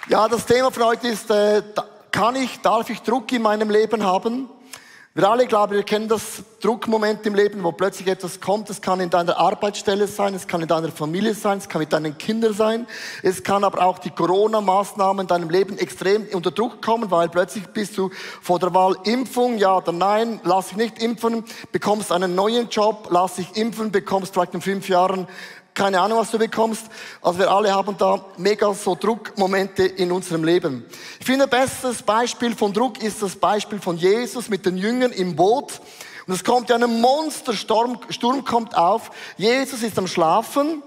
Ja, das Thema von heute ist, darf ich Druck in meinem Leben haben? Wir alle, glaube ich, wir kennen das Druckmoment im Leben, wo plötzlich etwas kommt. Es kann in deiner Arbeitsstelle sein, es kann in deiner Familie sein, es kann mit deinen Kindern sein. Es kann aber auch die Corona-Maßnahmen in deinem Leben extrem unter Druck kommen, weil plötzlich bist du vor der Wahl Impfung, ja oder nein, lass dich nicht impfen, bekommst einen neuen Job, lass dich impfen, bekommst vielleicht in 5 Jahren keine Ahnung, was du bekommst. Also wir alle haben da mega so Druckmomente in unserem Leben. Ich finde, bestes Beispiel von Druck ist das Beispiel von Jesus mit den Jüngern im Boot. Und es kommt ja ein Monstersturm kommt auf. Jesus ist am Schlafen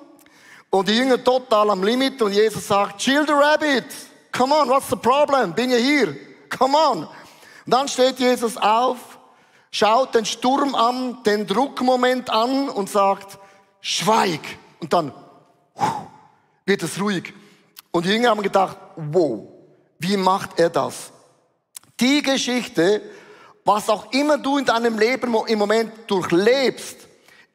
und die Jünger total am Limit und Jesus sagt, chill the rabbit. Come on, what's the problem? Bin ja hier. Come on. Und dann steht Jesus auf, schaut den Sturm an, den Druckmoment an und sagt, schweig. Und dann wird es ruhig. Und die Jünger haben gedacht, wow, wie macht er das? Die Geschichte, was auch immer du in deinem Leben im Moment durchlebst,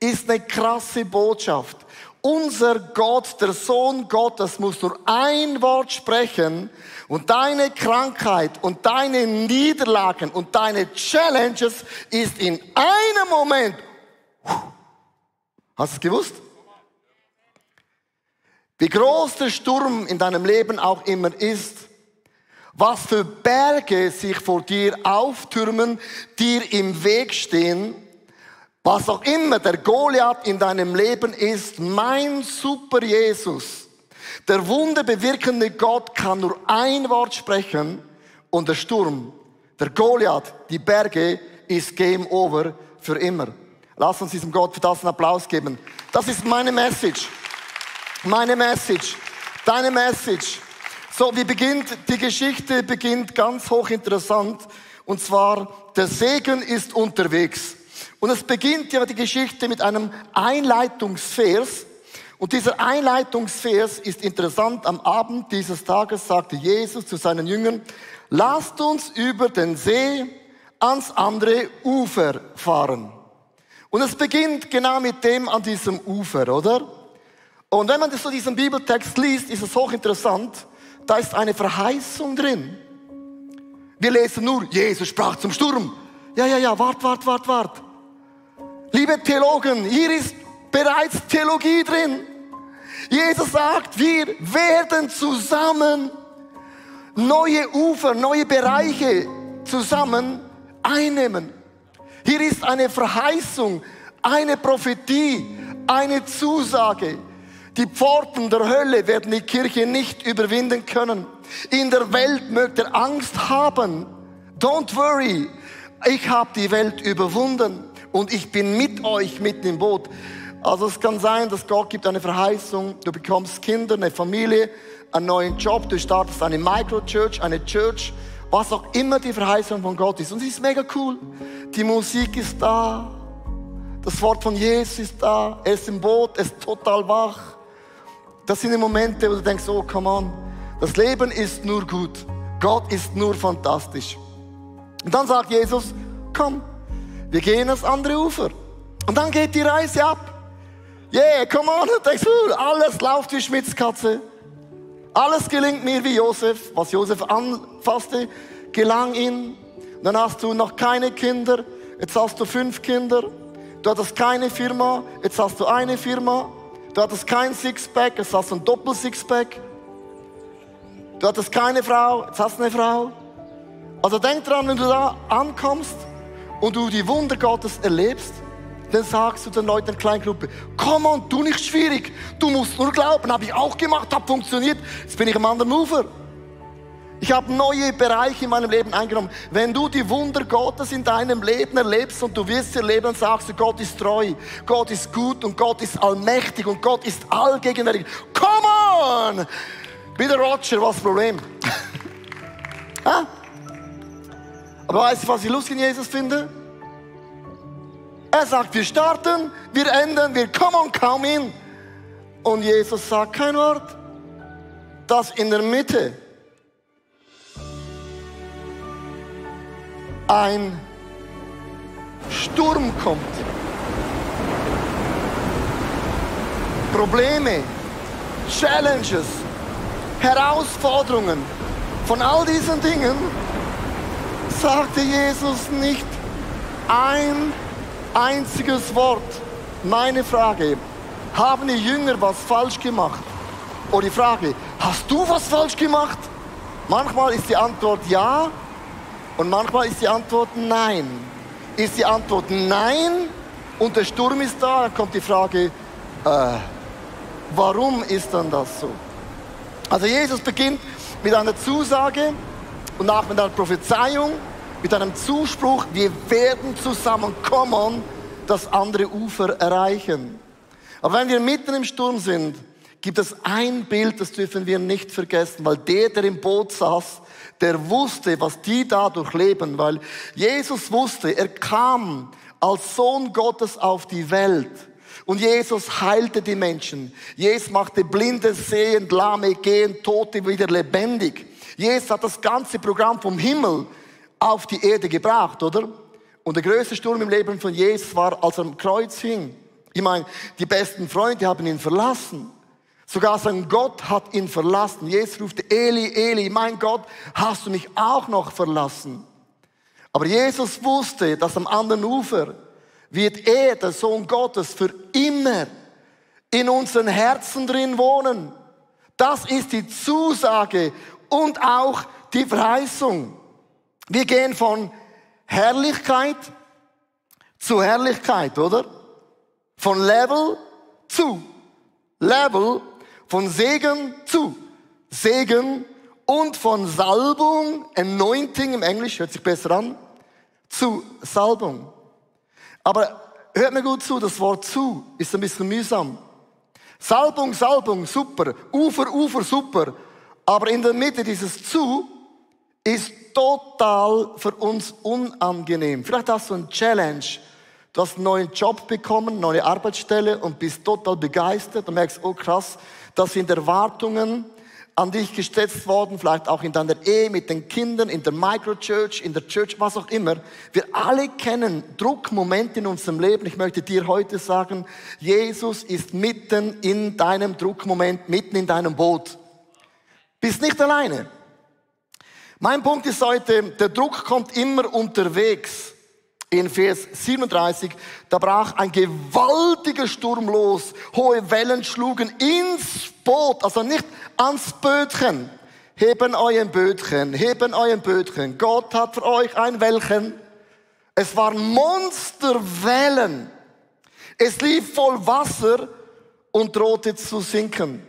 ist eine krasse Botschaft. Unser Gott, der Sohn Gottes, muss nur ein Wort sprechen und deine Krankheit und deine Niederlagen und deine Challenges ist in einem Moment. Hast du es gewusst? Wie groß der Sturm in deinem Leben auch immer ist, was für Berge sich vor dir auftürmen, dir im Weg stehen, was auch immer der Goliath in deinem Leben ist, mein super Jesus, der wunderbewirkende Gott kann nur ein Wort sprechen und der Sturm, der Goliath, die Berge, ist Game Over für immer. Lass uns diesem Gott für das einen Applaus geben. Das ist meine Message. Meine Message, deine Message. So, die Geschichte beginnt ganz hochinteressant. Und zwar, der Segen ist unterwegs. Und es beginnt ja die Geschichte mit einem Einleitungsvers. Und dieser Einleitungsvers ist interessant. Am Abend dieses Tages sagte Jesus zu seinen Jüngern, lasst uns über den See ans andere Ufer fahren. Und es beginnt genau mit dem an diesem Ufer, oder? Und wenn man so diesen Bibeltext liest, ist es hochinteressant. Da ist eine Verheißung drin. Wir lesen nur, Jesus sprach zum Sturm. Ja, wart. Liebe Theologen, hier ist bereits Theologie drin. Jesus sagt, wir werden zusammen neue Ufer, neue Bereiche zusammen einnehmen. Hier ist eine Verheißung, eine Prophetie, eine Zusage. Die Pforten der Hölle werden die Kirche nicht überwinden können. In der Welt mögt ihr Angst haben. Don't worry. Ich habe die Welt überwunden und ich bin mit euch mitten im Boot. Also es kann sein, dass Gott gibt eine Verheißung. Du bekommst Kinder, eine Familie, einen neuen Job. Du startest eine Microchurch, eine Church. Was auch immer die Verheißung von Gott ist. Und sie ist mega cool. Die Musik ist da. Das Wort von Jesus ist da. Er ist im Boot, er ist total wach. Das sind die Momente, wo du denkst, oh, come on. Das Leben ist nur gut. Gott ist nur fantastisch. Und dann sagt Jesus, komm, wir gehen ans andere Ufer. Und dann geht die Reise ab. Yeah, come on. Und du denkst, alles läuft wie Schmitzkatze. Alles gelingt mir wie Josef. Was Josef anfasste, gelang ihm. Und dann hast du noch keine Kinder. Jetzt hast du 5 Kinder. Du hattest keine Firma. Jetzt hast du eine Firma. Du hattest kein Sixpack, jetzt hast du ein Doppel-Sixpack. Du hattest keine Frau, jetzt hast du eine Frau. Also denk dran, wenn du da ankommst und du die Wunder Gottes erlebst, dann sagst du den Leuten in der Kleingruppe, komm on, tu nicht schwierig, du musst nur glauben, habe ich auch gemacht, hat funktioniert, jetzt bin ich am anderen Ufer. Ich habe neue Bereiche in meinem Leben eingenommen. Wenn du die Wunder Gottes in deinem Leben erlebst und du wirst sie erleben, dann sagst du, Gott ist treu, Gott ist gut und Gott ist allmächtig und Gott ist allgegenwärtig. Come on! Wieder Roger, was ist das Problem? Aber weißt du, was ich lustig in Jesus finde? Er sagt, wir starten, wir enden, wir come on, come in. Und Jesus sagt kein Wort. Das in der Mitte ein Sturm kommt. Probleme, Challenges, Herausforderungen, von all diesen Dingen, sagte Jesus nicht ein einziges Wort. Meine Frage, haben die Jünger was falsch gemacht? Oder die Frage, hast du was falsch gemacht? Manchmal ist die Antwort ja und manchmal ist die Antwort nein. Ist die Antwort nein und der Sturm ist da, dann kommt die Frage, warum ist dann das so? Also Jesus beginnt mit einer Zusage und auch mit einer Prophezeiung, mit einem Zuspruch, wir werden zusammenkommen, das andere Ufer erreichen. Aber wenn wir mitten im Sturm sind, gibt es ein Bild, das dürfen wir nicht vergessen, weil der im Boot saß, der wusste, was die da durchleben, weil Jesus wusste, er kam als Sohn Gottes auf die Welt und Jesus heilte die Menschen. Jesus machte Blinde sehend, Lahme gehend, Tote wieder lebendig. Jesus hat das ganze Programm vom Himmel auf die Erde gebracht, oder? Und der größte Sturm im Leben von Jesus war, als er am Kreuz hing. Ich meine, die besten Freunde haben ihn verlassen. Sogar sein Gott hat ihn verlassen. Jesus rufte, Eli, Eli, mein Gott, hast du mich auch noch verlassen? Aber Jesus wusste, dass am anderen Ufer wird er, der Sohn Gottes, für immer in unseren Herzen drin wohnen. Das ist die Zusage und auch die Verheißung. Wir gehen von Herrlichkeit zu Herrlichkeit, oder? Von Level zu Level, von Segen zu Segen und von Salbung, Anointing im Englisch, hört sich besser an, zu Salbung. Aber hört mir gut zu, das Wort zu ist ein bisschen mühsam. Salbung, Salbung, super. Ufer, Ufer, super. Aber in der Mitte dieses zu ist total für uns unangenehm. Vielleicht hast du eine Challenge. Du hast einen neuen Job bekommen, neue Arbeitsstelle und bist total begeistert und merkst, oh krass, das sind Erwartungen an dich gesetzt worden, vielleicht auch in deiner Ehe, mit den Kindern, in der Microchurch, in der Church, was auch immer. Wir alle kennen Druckmomente in unserem Leben. Ich möchte dir heute sagen, Jesus ist mitten in deinem Druckmoment, mitten in deinem Boot. Bist nicht alleine. Mein Punkt ist heute, der Druck kommt immer unterwegs. In Vers 37, da brach ein gewaltiger Sturm los. Hohe Wellen schlugen ins Boot, also nicht ans Bötchen. Heben euer Bötchen, heben euer Bötchen. Gott hat für euch ein Wellchen. Es waren Monsterwellen. Es lief voll Wasser und drohte zu sinken.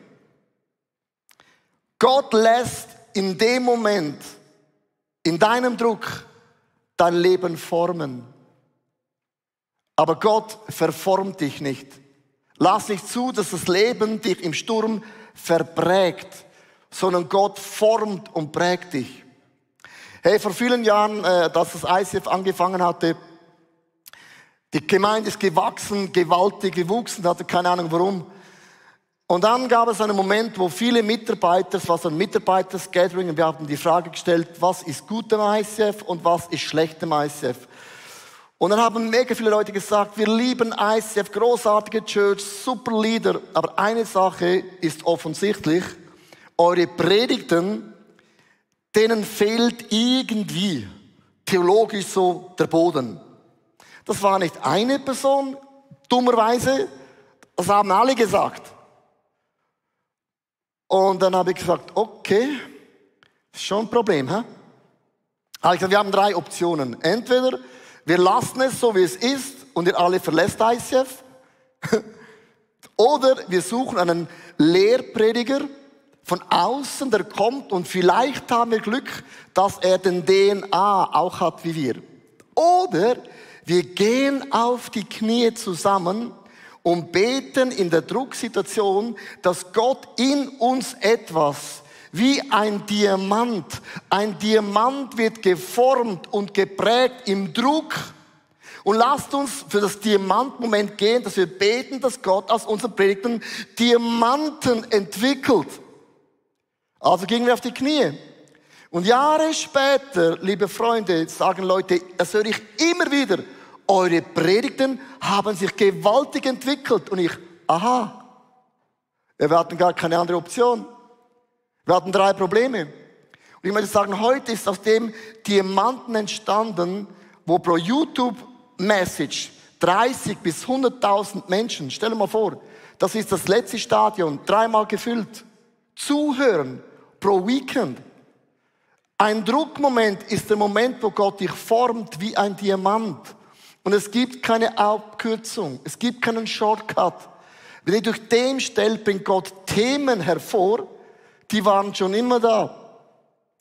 Gott lässt in dem Moment, in deinem Druck, dein Leben formen. Aber Gott verformt dich nicht. Lass nicht zu, dass das Leben dich im Sturm verprägt, sondern Gott formt und prägt dich. Hey, vor vielen Jahren, dass das ICF angefangen hatte, die Gemeinde ist gewachsen, gewaltig gewachsen, hatte keine Ahnung warum. Und dann gab es einen Moment, wo viele Mitarbeiter, es war so ein Mitarbeitersgathering, und wir haben die Frage gestellt, was ist gut am ICF und was ist schlecht am ICF? Und dann haben mega viele Leute gesagt, wir lieben ICF, großartige Church, super Leader. Aber eine Sache ist offensichtlich, eure Predigten, denen fehlt irgendwie theologisch so der Boden. Das war nicht eine Person, dummerweise, das haben alle gesagt. Und dann habe ich gesagt, okay, ist schon ein Problem, hä? Also gesagt, wir haben 3 Optionen. Entweder wir lassen es so, wie es ist und ihr alle verlässt ICF. Oder wir suchen einen Lehrprediger von außen, der kommt und vielleicht haben wir Glück, dass er den DNA auch hat wie wir. Oder wir gehen auf die Knie zusammen und beten in der Drucksituation, dass Gott in uns etwas wie ein Diamant wird geformt und geprägt im Druck. Und lasst uns für das Diamantmoment gehen, dass wir beten, dass Gott aus unseren Predigten Diamanten entwickelt. Also gingen wir auf die Knie. Und Jahre später, liebe Freunde, sagen Leute, das höre ich immer wieder, eure Predigten haben sich gewaltig entwickelt. Und ich, aha, wir hatten gar keine andere Option. Wir hatten 3 Probleme. Und ich möchte sagen, heute ist aus dem Diamanten entstanden, wo pro YouTube-Message 30 bis 100.000 Menschen, stell dir mal vor, das ist das letzte Stadion, 3-mal gefüllt, zuhören pro Weekend. Ein Druckmoment ist der Moment, wo Gott dich formt wie ein Diamant. Und es gibt keine Abkürzung, es gibt keinen Shortcut. Wenn ihr durch den stellt, bringt Gott Themen hervor, die waren schon immer da.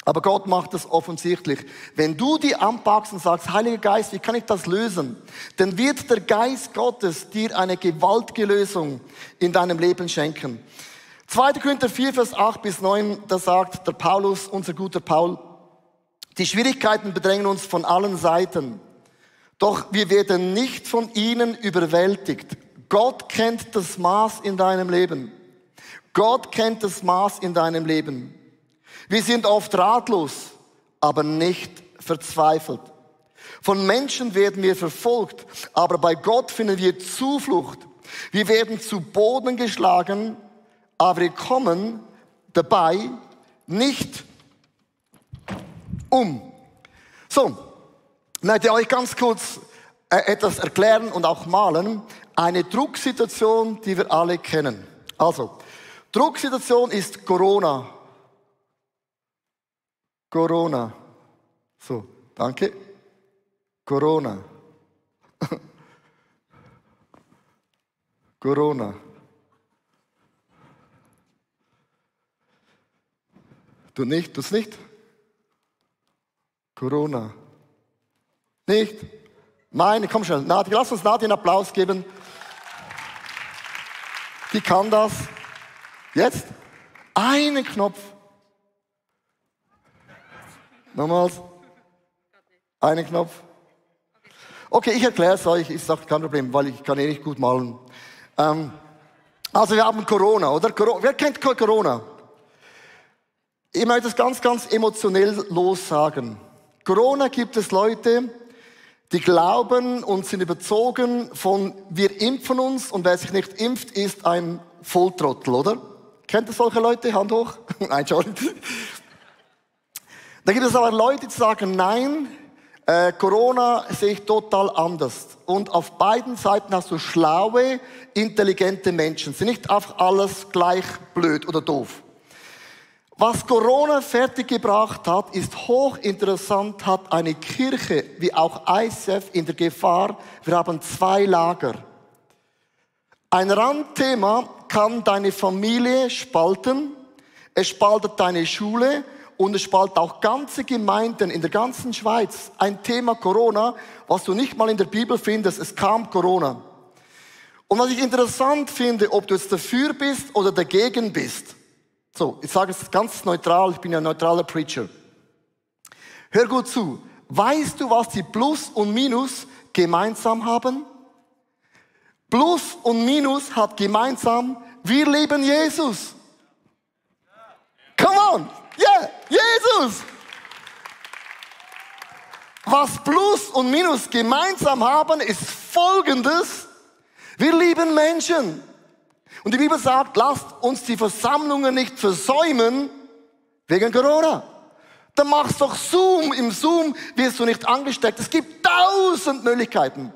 Aber Gott macht das offensichtlich. Wenn du die anpackst und sagst, Heiliger Geist, wie kann ich das lösen? Dann wird der Geist Gottes dir eine gewaltige Lösung in deinem Leben schenken. 2. Korinther 4, Vers 8 bis 9, da sagt der Paulus, unser guter Paul, die Schwierigkeiten bedrängen uns von allen Seiten. Doch wir werden nicht von ihnen überwältigt. Gott kennt das Maß in deinem Leben. Gott kennt das Maß in deinem Leben. Wir sind oft ratlos, aber nicht verzweifelt. Von Menschen werden wir verfolgt, aber bei Gott finden wir Zuflucht. Wir werden zu Boden geschlagen, aber wir kommen dabei nicht um. So, ich möchte euch ganz kurz etwas erklären und auch malen. Eine Drucksituation, die wir alle kennen. Also, Drucksituation ist Corona. Corona. So, danke. Corona. Corona. Du nicht? Tu's nicht? Corona. Nicht? Meine, komm schnell. Nadia, lass uns Nadia einen Applaus geben. Die kann das. Jetzt? Einen Knopf. Nochmals. Einen Knopf. Okay, ich erkläre es euch. Ich sage kein Problem, weil ich kann eh nicht gut malen. Also wir haben Corona, oder? Wer kennt Corona? Ich möchte es ganz, ganz emotionell lossagen. Corona gibt es Leute, die glauben und sind überzogen von, wir impfen uns und wer sich nicht impft, ist ein Volltrottel, oder? Kennt ihr solche Leute? Hand hoch. Nein, Entschuldigung. Da gibt es aber Leute, die sagen, nein, Corona sehe ich total anders. Und auf beiden Seiten hast du schlaue, intelligente Menschen. Sind nicht einfach alles gleich blöd oder doof. Was Corona fertiggebracht hat, ist hochinteressant, hat eine Kirche, wie auch ICF, in der Gefahr. Wir haben 2 Lager. Ein Randthema kann deine Familie spalten, es spaltet deine Schule und es spaltet auch ganze Gemeinden in der ganzen Schweiz. Ein Thema Corona, was du nicht mal in der Bibel findest, es kam Corona. Und was ich interessant finde, ob du jetzt dafür bist oder dagegen bist. So, ich sage es ganz neutral, ich bin ja ein neutraler Preacher. Hör gut zu. Weißt du, was die Plus und Minus gemeinsam haben? Plus und Minus hat gemeinsam, wir lieben Jesus. Come on! Yeah, Jesus! Was Plus und Minus gemeinsam haben, ist Folgendes. Wir lieben Menschen. Und die Bibel sagt, lasst uns die Versammlungen nicht versäumen wegen Corona. Dann machst doch Zoom. Im Zoom wirst du nicht angesteckt. Es gibt 1000 Möglichkeiten.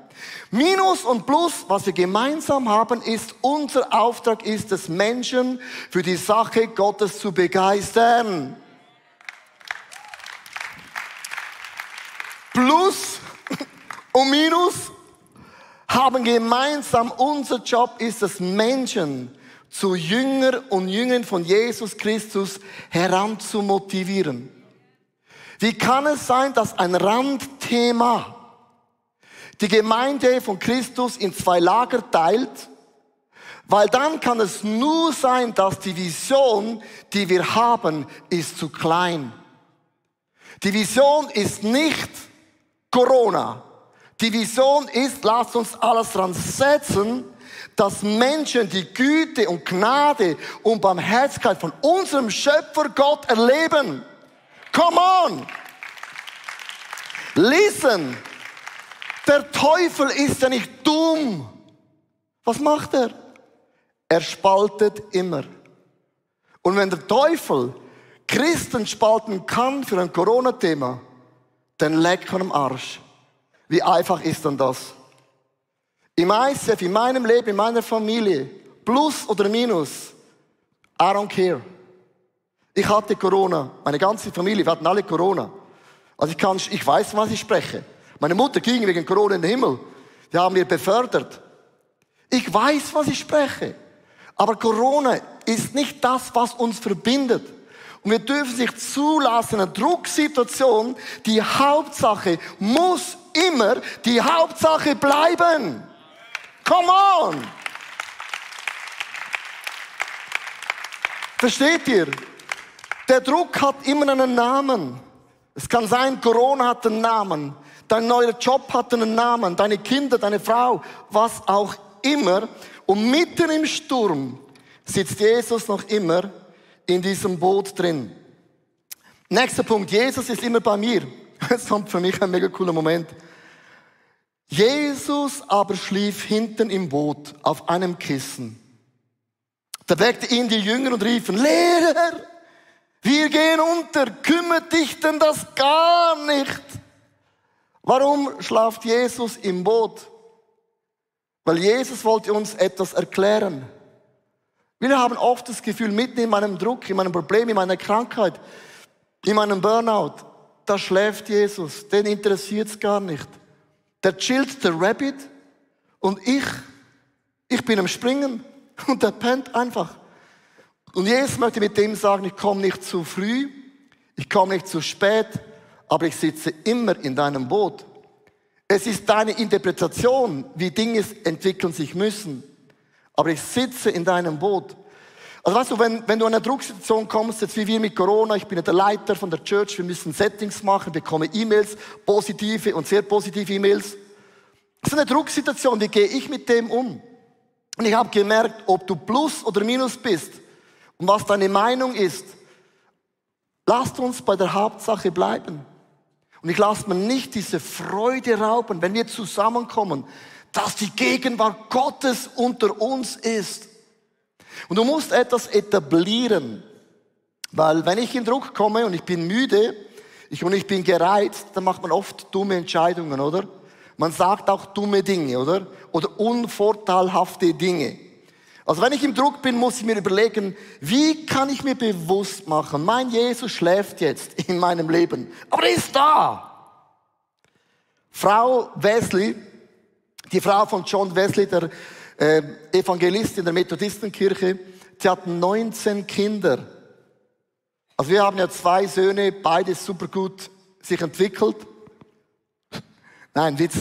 Minus und Plus, was wir gemeinsam haben, ist, unser Auftrag ist es, Menschen für die Sache Gottes zu begeistern. Plus und Minus haben gemeinsam, unser Job ist es, Menschen zu Jünger und Jüngern von Jesus Christus heranzumotivieren. Wie kann es sein, dass ein Randthema die Gemeinde von Christus in 2 Lager teilt? Weil dann kann es nur sein, dass die Vision, die wir haben, ist zu klein. Die Vision ist nicht Corona. Die Vision ist, lasst uns alles dran setzen, dass Menschen die Güte und Gnade und Barmherzigkeit von unserem Schöpfer Gott erleben. Come on! Listen! Der Teufel ist ja nicht dumm. Was macht er? Er spaltet immer. Und wenn der Teufel Christen spalten kann für ein Corona-Thema, dann leck am Arsch. Wie einfach ist denn das? Im ICF, in meinem Leben, in meiner Familie, plus oder minus, I don't care. Ich hatte Corona, meine ganze Familie, wir hatten alle Corona. Also ich weiß, was ich spreche. Meine Mutter ging wegen Corona in den Himmel. Die haben mir befördert. Ich weiß, was ich spreche. Aber Corona ist nicht das, was uns verbindet. Und wir dürfen nicht zulassen, in einer Drucksituation, die Hauptsache muss immer die Hauptsache bleiben. Come on! Versteht ihr? Der Druck hat immer einen Namen. Es kann sein, Corona hat einen Namen. Dein neuer Job hat einen Namen. Deine Kinder, deine Frau, was auch immer. Und mitten im Sturm sitzt Jesus noch immer in diesem Boot drin. Nächster Punkt. Jesus ist immer bei mir. Das kommt für mich ein mega cooler Moment. Jesus aber schlief hinten im Boot auf einem Kissen. Da weckte ihn die Jünger und riefen, Lehrer, wir gehen unter, kümmert dich denn das gar nicht? Warum schlaft Jesus im Boot? Weil Jesus wollte uns etwas erklären. Wir haben oft das Gefühl, mitten in meinem Druck, in meinem Problem, in meiner Krankheit, in meinem Burnout, da schläft Jesus, den interessiert es gar nicht. Der chillt der Rabbit und ich bin am Springen und der pennt einfach. Und Jesus möchte mit dem sagen, ich komme nicht zu früh, ich komme nicht zu spät, aber ich sitze immer in deinem Boot. Es ist deine Interpretation, wie Dinge entwickeln sich müssen. Aber ich sitze in deinem Boot. Also weißt du, wenn du in eine Drucksituation kommst, jetzt wie wir mit Corona, ich bin ja der Leiter von der Church, wir müssen Settings machen, bekomme E-Mails, positive und sehr positive E-Mails. Das ist eine Drucksituation, wie gehe ich mit dem um? Und ich habe gemerkt, ob du Plus oder Minus bist und was deine Meinung ist, lasst uns bei der Hauptsache bleiben. Und ich lasse mir nicht diese Freude rauben, wenn wir zusammenkommen, dass die Gegenwart Gottes unter uns ist. Und du musst etwas etablieren, weil wenn ich in Druck komme und ich bin müde und ich bin gereizt, dann macht man oft dumme Entscheidungen, oder? Man sagt auch dumme Dinge, oder? Oder unvorteilhafte Dinge. Also wenn ich im Druck bin, muss ich mir überlegen, wie kann ich mir bewusst machen, mein Jesus schläft jetzt in meinem Leben, aber er ist da. Frau Wesley, die Frau von John Wesley, der Evangelist in der Methodistenkirche, die hat 19 Kinder. Also wir haben ja 2 Söhne, beide super gut sich entwickelt. Nein, Witz.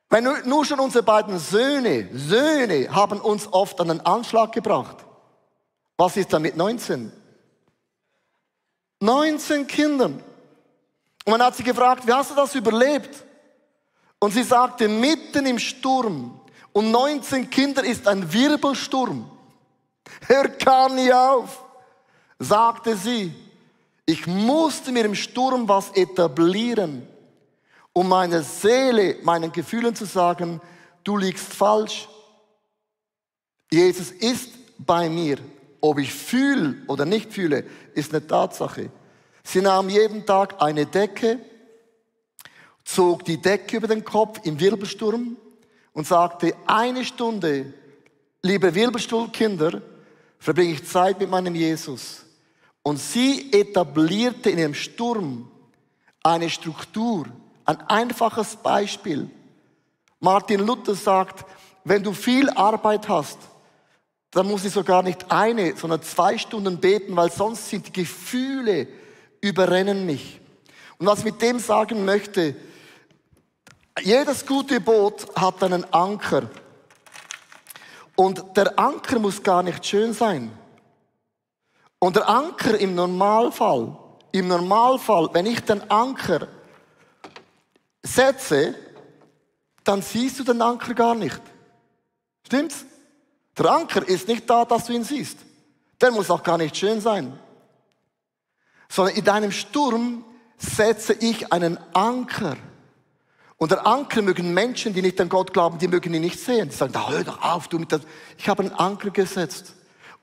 Wenn nur schon unsere beiden Söhne haben uns oft an den Anschlag gebracht. Was ist da mit 19? 19 Kindern. Und man hat sie gefragt, wie hast du das überlebt? Und sie sagte, mitten im Sturm und 19 Kinder ist ein Wirbelsturm. Hör gar nie auf, sagte sie. Ich musste mir im Sturm was etablieren, um meiner Seele, meinen Gefühlen zu sagen, du liegst falsch. Jesus ist bei mir. Ob ich fühle oder nicht fühle, ist eine Tatsache. Sie nahm jeden Tag eine Decke, zog die Decke über den Kopf im Wirbelsturm und sagte, 1 Stunde, liebe Wirbelsturmkinder, verbringe ich Zeit mit meinem Jesus. Und sie etablierte in ihrem Sturm eine Struktur, ein einfaches Beispiel. Martin Luther sagt, wenn du viel Arbeit hast, dann muss ich sogar nicht 1, sondern 2 Stunden beten, weil sonst sind die Gefühle überrennen mich. Und was ich mit dem sagen möchte, jedes gute Boot hat einen Anker. Und der Anker muss gar nicht schön sein. Und der Anker im Normalfall, wenn ich den Anker setze, dann siehst du den Anker gar nicht. Stimmt's? Der Anker ist nicht da, dass du ihn siehst. Der muss auch gar nicht schön sein. Sondern in deinem Sturm setze ich einen Anker. Und der Anker mögen Menschen, die nicht an Gott glauben, die mögen ihn nicht sehen. Die sagen, hör doch auf, du mit das. Ich habe einen Anker gesetzt.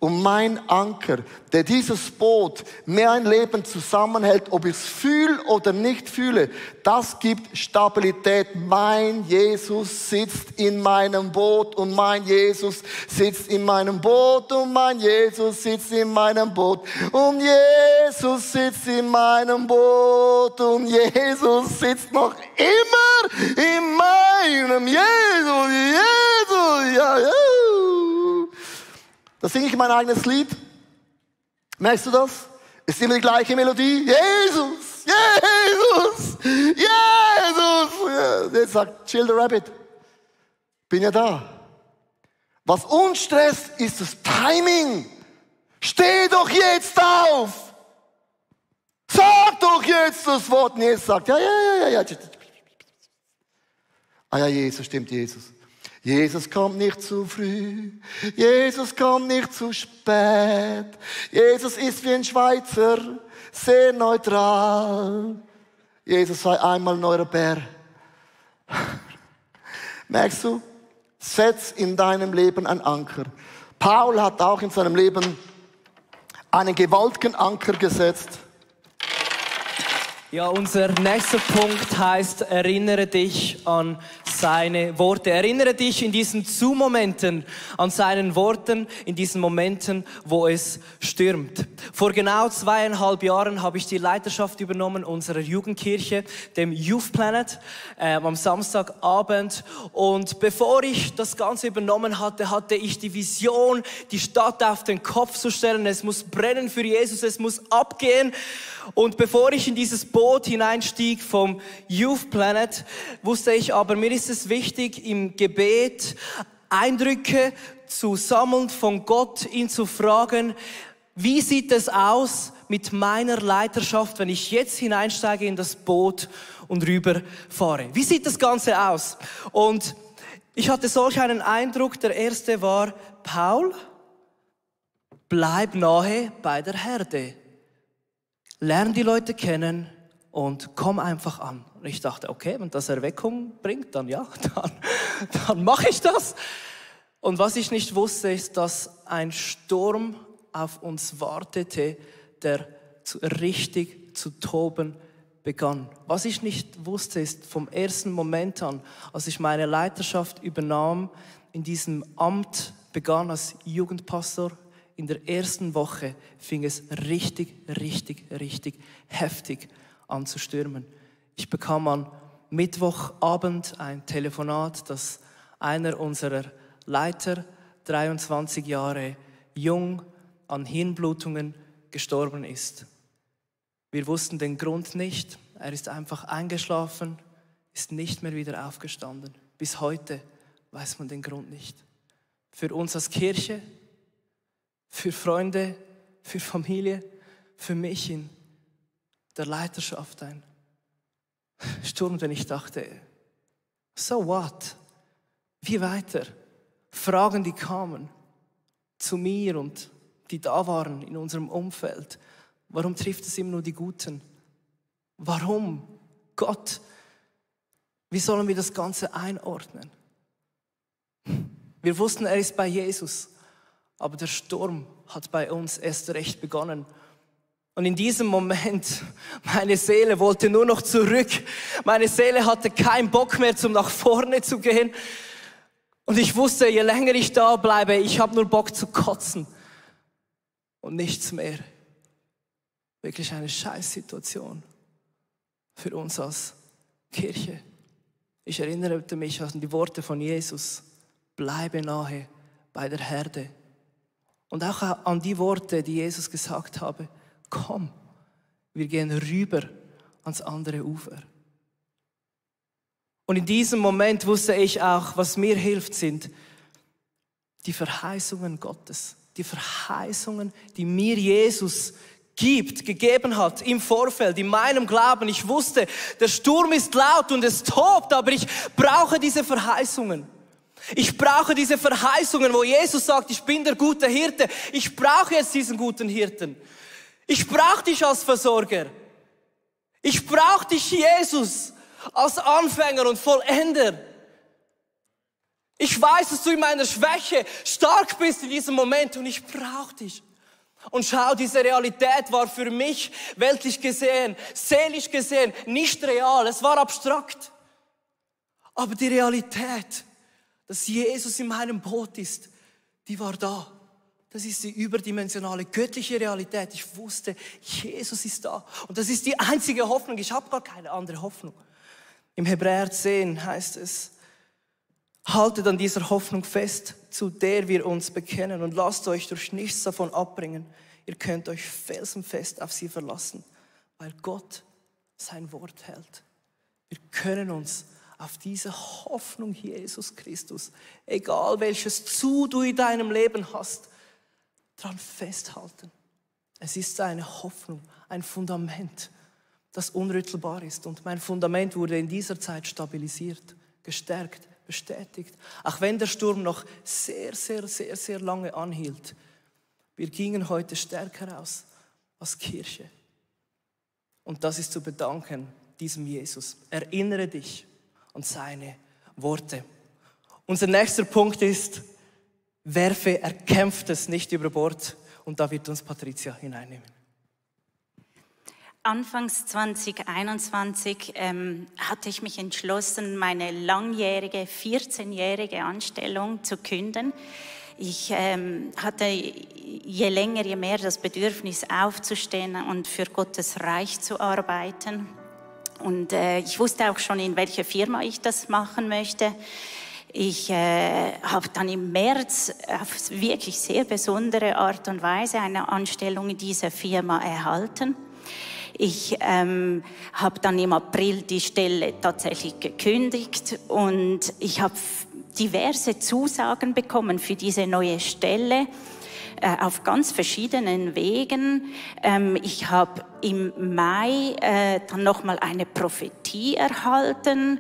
und mein Anker, der dieses Boot, mein Leben zusammenhält, ob ich es fühle oder nicht fühle, das gibt Stabilität. Mein Jesus sitzt in meinem Boot und mein Jesus sitzt in meinem Boot und mein Jesus sitzt in meinem Boot und Jesus sitzt in meinem Boot und Jesus sitzt noch immer in meinem Jesus, ja, ja. Da singe ich mein eigenes Lied. Merkst du das? Ist immer die gleiche Melodie. Jesus, Jesus, Jesus. Jetzt sagt Chill the Rabbit. Bin ja da. Was uns stresst, ist das Timing. Steh doch jetzt auf. Sag doch jetzt das Wort. Und Jesus sagt, ja. Ah ja, Jesus, stimmt, Jesus. Jesus kommt nicht zu früh, Jesus kommt nicht zu spät. Jesus ist wie ein Schweizer, sehr neutral. Jesus sei einmal ein neuer Bär. Merkst du? Setz in deinem Leben einen Anker. Paul hat auch in seinem Leben einen gewaltigen Anker gesetzt. Ja, unser nächster Punkt heißt, erinnere dich an seine Worte. Erinnere dich in diesen Zu-Momenten an seinen Worten, in diesen Momenten, wo es stürmt. Vor genau 2,5 Jahren habe ich die Leiterschaft übernommen unserer Jugendkirche, dem Youth Planet, am Samstagabend. Und bevor ich das Ganze übernommen hatte, hatte ich die Vision, die Stadt auf den Kopf zu stellen. Es muss brennen für Jesus, es muss abgehen. Und bevor ich in dieses Boot hineinstieg vom Youth Planet, wusste ich aber, mir ist es wichtig, im Gebet Eindrücke zu sammeln von Gott, ihn zu fragen, wie sieht es aus mit meiner Leiterschaft, wenn ich jetzt hineinsteige in das Boot und rüberfahre? Wie sieht das Ganze aus? Und ich hatte solch einen Eindruck, der erste war, Paul, bleib nahe bei der Herde. Lern die Leute kennen und komm einfach an. Und ich dachte, okay, wenn das Erweckung bringt, dann ja, dann mache ich das. Und was ich nicht wusste, ist, dass ein Sturm auf uns wartete, der richtig zu toben begann. Was ich nicht wusste, ist vom ersten Moment an, als ich meine Leiterschaft übernahm, in diesem Amt begann als Jugendpastor, in der ersten Woche fing es richtig heftig an zu stürmen. Ich bekam am Mittwochabend ein Telefonat, dass einer unserer Leiter, 23 Jahre jung, an Hirnblutungen gestorben ist. Wir wussten den Grund nicht. Er ist einfach eingeschlafen, ist nicht mehr wieder aufgestanden. Bis heute weiß man den Grund nicht. Für uns als Kirche, für Freunde, für Familie, für mich in der Leiterschaft ein Sturm, denn ich dachte, so what? Wie weiter? Fragen, die kamen zu mir und die da waren in unserem Umfeld. Warum trifft es immer nur die Guten? Warum? Gott, wie sollen wir das Ganze einordnen? Wir wussten, er ist bei Jesus. Aber der Sturm hat bei uns erst recht begonnen. Und in diesem Moment, meine Seele wollte nur noch zurück. Meine Seele hatte keinen Bock mehr, zum nach vorne zu gehen. Und ich wusste, je länger ich da bleibe, ich habe nur Bock zu kotzen. Und nichts mehr. Wirklich eine Scheißsituation für uns als Kirche. Ich erinnerte mich an die Worte von Jesus. Bleibe nahe bei der Herde. Und auch an die Worte, die Jesus gesagt habe, komm, wir gehen rüber ans andere Ufer. Und in diesem Moment wusste ich auch, was mir hilft, sind die Verheißungen Gottes. Die Verheißungen, die mir Jesus gegeben hat im Vorfeld, in meinem Glauben. Ich wusste, der Sturm ist laut und es tobt, aber ich brauche diese Verheißungen. Ich brauche diese Verheißungen, wo Jesus sagt, ich bin der gute Hirte. Ich brauche jetzt diesen guten Hirten. Ich brauche dich als Versorger. Ich brauche dich, Jesus, als Anfänger und Vollender. Ich weiß, dass du in meiner Schwäche stark bist in diesem Moment und ich brauche dich. Und schau, diese Realität war für mich weltlich gesehen, seelisch gesehen nicht real. Es war abstrakt. Aber die Realität, dass Jesus in meinem Boot ist, die war da. Das ist die überdimensionale, göttliche Realität. Ich wusste, Jesus ist da. Und das ist die einzige Hoffnung. Ich habe gar keine andere Hoffnung. Im Hebräer 10 heißt es, haltet an dieser Hoffnung fest, zu der wir uns bekennen und lasst euch durch nichts davon abbringen. Ihr könnt euch felsenfest auf sie verlassen, weil Gott sein Wort hält. Wir können uns auf diese Hoffnung Jesus Christus, egal welches Zu du in deinem Leben hast, dran festhalten. Es ist eine Hoffnung, ein Fundament, das unrüttelbar ist. Und mein Fundament wurde in dieser Zeit stabilisiert, gestärkt, bestätigt. Auch wenn der Sturm noch sehr, sehr, sehr, sehr lange anhielt. Wir gingen heute stärker aus als Kirche. Und das ist zu bedanken diesem Jesus. Erinnere dich an seine Worte. Unser nächster Punkt ist, werfe Erkämpftes nicht über Bord. Und da wird uns Patricia hineinnehmen. Anfangs 2021 hatte ich mich entschlossen, meine langjährige, 14-jährige Anstellung zu künden. Ich hatte je länger, je mehr das Bedürfnis aufzustehen und für Gottes Reich zu arbeiten. Und ich wusste auch schon, in welcher Firma ich das machen möchte. Ich habe dann im März auf wirklich sehr besondere Art und Weise eine Anstellung in dieser Firma erhalten. Ich habe dann im April die Stelle tatsächlich gekündigt und ich habe diverse Zusagen bekommen für diese neue Stelle auf ganz verschiedenen Wegen. Ich habe im Mai dann nochmal eine Prophetie erhalten,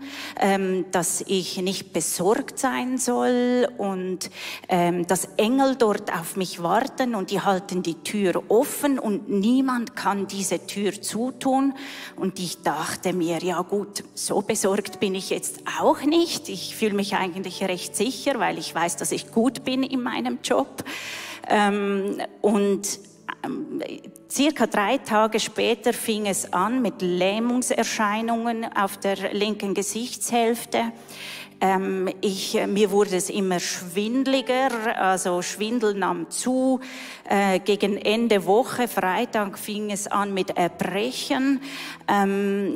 dass ich nicht besorgt sein soll und dass Engel dort auf mich warten und die halten die Tür offen und niemand kann diese Tür zutun. Und ich dachte mir, ja gut, so besorgt bin ich jetzt auch nicht. Ich fühle mich eigentlich recht sicher, weil ich weiß, dass ich gut bin in meinem Job. Und circa 3 Tage später fing es an mit Lähmungserscheinungen auf der linken Gesichtshälfte. Mir wurde es immer schwindeliger, also Schwindel nahm zu. Gegen Ende Woche, Freitag, fing es an mit Erbrechen.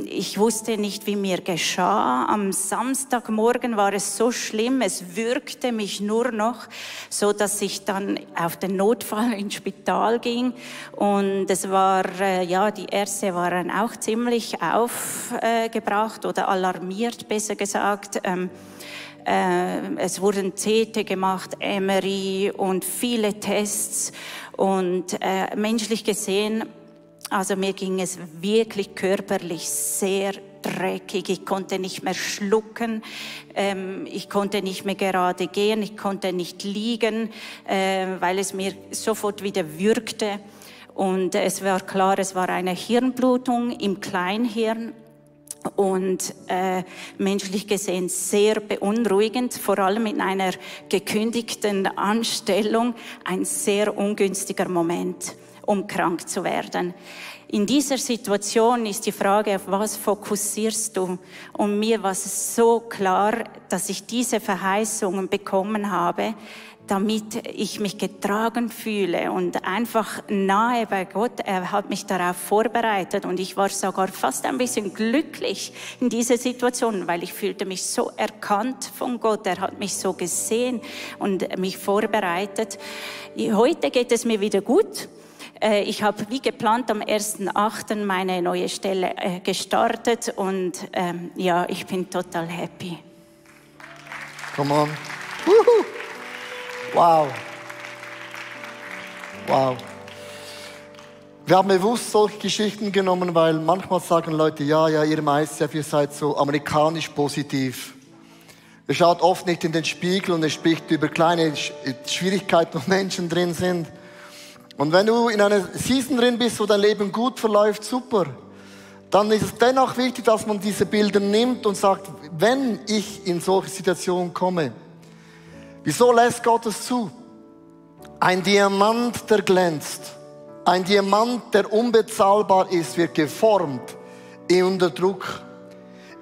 Ich wusste nicht, wie mir geschah. Am Samstagmorgen war es so schlimm, es würgte mich nur noch, so dass ich dann auf den Notfall ins Spital ging. Und es war, die Ärzte waren auch ziemlich aufgebracht oder alarmiert, besser gesagt. Es wurden CT gemacht, MRI und viele Tests und menschlich gesehen, also mir ging es wirklich körperlich sehr dreckig. Ich konnte nicht mehr schlucken, ich konnte nicht mehr gerade gehen, ich konnte nicht liegen, weil es mir sofort wieder würgte. Und es war klar, es war eine Hirnblutung im Kleinhirn. Und menschlich gesehen sehr beunruhigend, vor allem in einer gekündigten Anstellung, ein sehr ungünstiger Moment, um krank zu werden. In dieser Situation ist die Frage, auf was fokussierst du? Und mir war es so klar, dass ich diese Verheißungen bekommen habe, damit ich mich getragen fühle und einfach nahe bei Gott. Er hat mich darauf vorbereitet und ich war sogar fast ein bisschen glücklich in dieser Situation, weil ich fühlte mich so erkannt von Gott. Er hat mich so gesehen und mich vorbereitet. Heute geht es mir wieder gut. Ich habe wie geplant am 1.8. meine neue Stelle gestartet und ich bin total happy. Come on. Woohoo. Wow. Wow. Wir haben bewusst solche Geschichten genommen, weil manchmal sagen Leute, ja, ihr Meister, ihr seid so amerikanisch positiv. Ihr schaut oft nicht in den Spiegel und ihr spricht über kleine Schwierigkeiten, wo Menschen drin sind. Und wenn du in einer Season drin bist, wo dein Leben gut verläuft, super. Dann ist es dennoch wichtig, dass man diese Bilder nimmt und sagt, wenn ich in solche Situationen komme, Wieso lässt Gott es zu? Ein Diamant, der glänzt. Ein Diamant, der unbezahlbar ist, wird geformt unter Druck.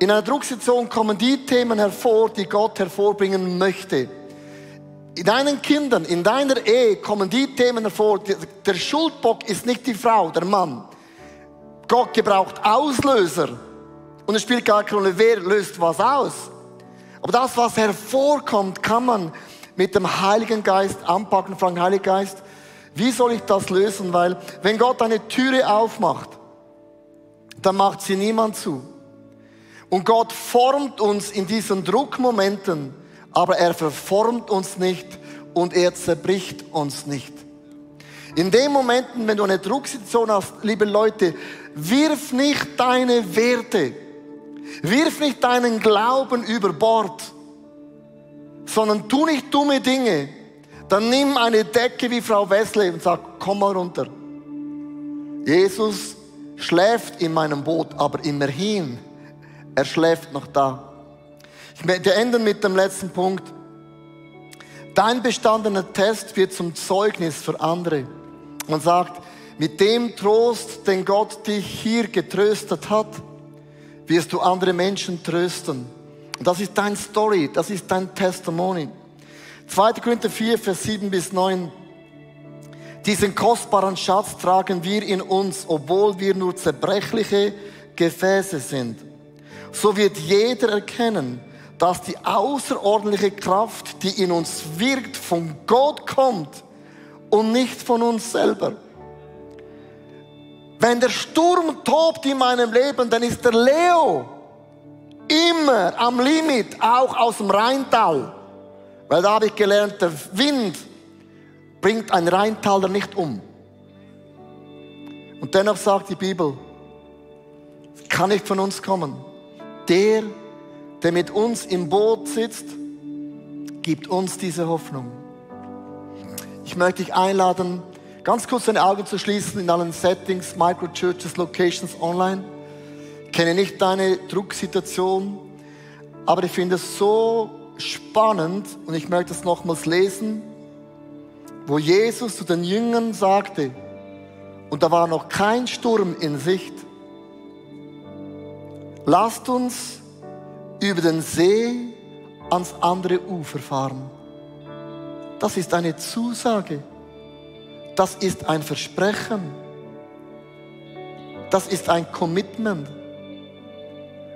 In einer Drucksituation kommen die Themen hervor, die Gott hervorbringen möchte. In deinen Kindern, in deiner Ehe kommen die Themen hervor. Der Schuldbock ist nicht die Frau, der Mann. Gott gebraucht Auslöser. Und es spielt gar keine Rolle, wer löst was aus. Aber das, was hervorkommt, kann man mit dem Heiligen Geist anpacken. Fragen, Heiliger Geist, wie soll ich das lösen? Weil wenn Gott eine Türe aufmacht, dann macht sie niemand zu. Und Gott formt uns in diesen Druckmomenten, aber er verformt uns nicht und er zerbricht uns nicht. In den Momenten, wenn du eine Drucksituation hast, liebe Leute, wirf nicht deine Werte, wirf nicht deinen Glauben über Bord, sondern tu nicht dumme Dinge. Dann nimm eine Decke wie Frau Wesley und sag, komm mal runter. Jesus schläft in meinem Boot, aber immerhin, er schläft noch da. Ich möchte enden mit dem letzten Punkt. Dein bestandener Test wird zum Zeugnis für andere. Man sagt, mit dem Trost, den Gott dich hier getröstet hat, wirst du andere Menschen trösten. Und das ist dein Story, das ist dein Testimony. 2. Korinther 4, Vers 7 bis 9. Diesen kostbaren Schatz tragen wir in uns, obwohl wir nur zerbrechliche Gefäße sind. So wird jeder erkennen, dass die außerordentliche Kraft, die in uns wirkt, von Gott kommt und nicht von uns selber. Wenn der Sturm tobt in meinem Leben, dann ist der Leo immer am Limit, auch aus dem Rheintal. Weil da habe ich gelernt, der Wind bringt ein Rheintaler nicht um. Und dennoch sagt die Bibel, es kann nicht von uns kommen. Der mit uns im Boot sitzt, gibt uns diese Hoffnung. Ich möchte dich einladen, ganz kurz deine Augen zu schließen in allen Settings, Microchurches, Locations, online. Ich kenne nicht deine Drucksituation, aber ich finde es so spannend und ich möchte es nochmals lesen, wo Jesus zu den Jüngern sagte, und da war noch kein Sturm in Sicht, lasst uns über den See ans andere Ufer fahren. Das ist eine Zusage. Das ist ein Versprechen. Das ist ein Commitment.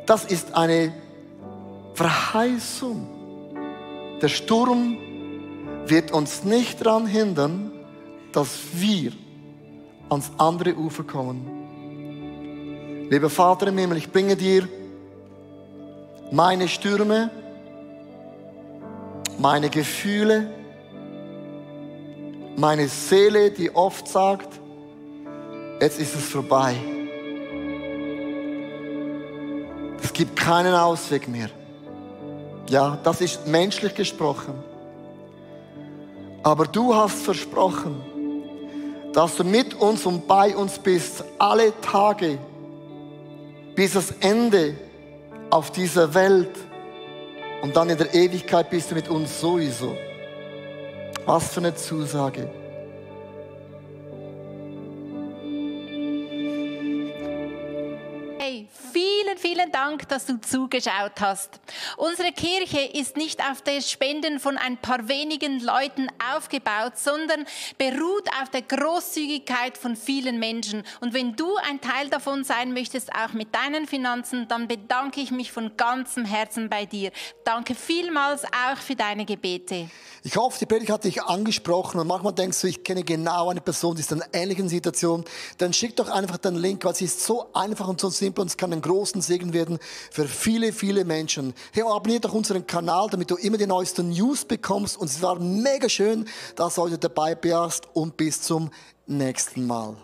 Das ist eine Verheißung. Der Sturm wird uns nicht daran hindern, dass wir ans andere Ufer kommen. Lieber Vater im Himmel, ich bringe dir meine Stürme, meine Gefühle, meine Seele, die oft sagt, jetzt ist es vorbei. Es gibt keinen Ausweg mehr. Ja, das ist menschlich gesprochen. Aber du hast versprochen, dass du mit uns und bei uns bist, alle Tage, bis das Ende auf dieser Welt. Und dann in der Ewigkeit bist du mit uns sowieso. Was für eine Zusage. Hey, vielen Dank, dass du zugeschaut hast. Unsere Kirche ist nicht auf das Spenden von ein paar wenigen Leuten aufgebaut, sondern beruht auf der Großzügigkeit von vielen Menschen. Und wenn du ein Teil davon sein möchtest, auch mit deinen Finanzen, dann bedanke ich mich von ganzem Herzen bei dir. Danke vielmals auch für deine Gebete. Ich hoffe, die Predigt hat dich angesprochen und manchmal denkst du, ich kenne genau eine Person, die ist in einer ähnlichen Situation. Dann schick doch einfach den Link, weil es ist so einfach und so simpel und es kann einen großen Segen werden für viele, viele Menschen. Hey, abonniere doch unseren Kanal, damit du immer die neuesten News bekommst und es war mega schön, dass du heute dabei warst und bis zum nächsten Mal.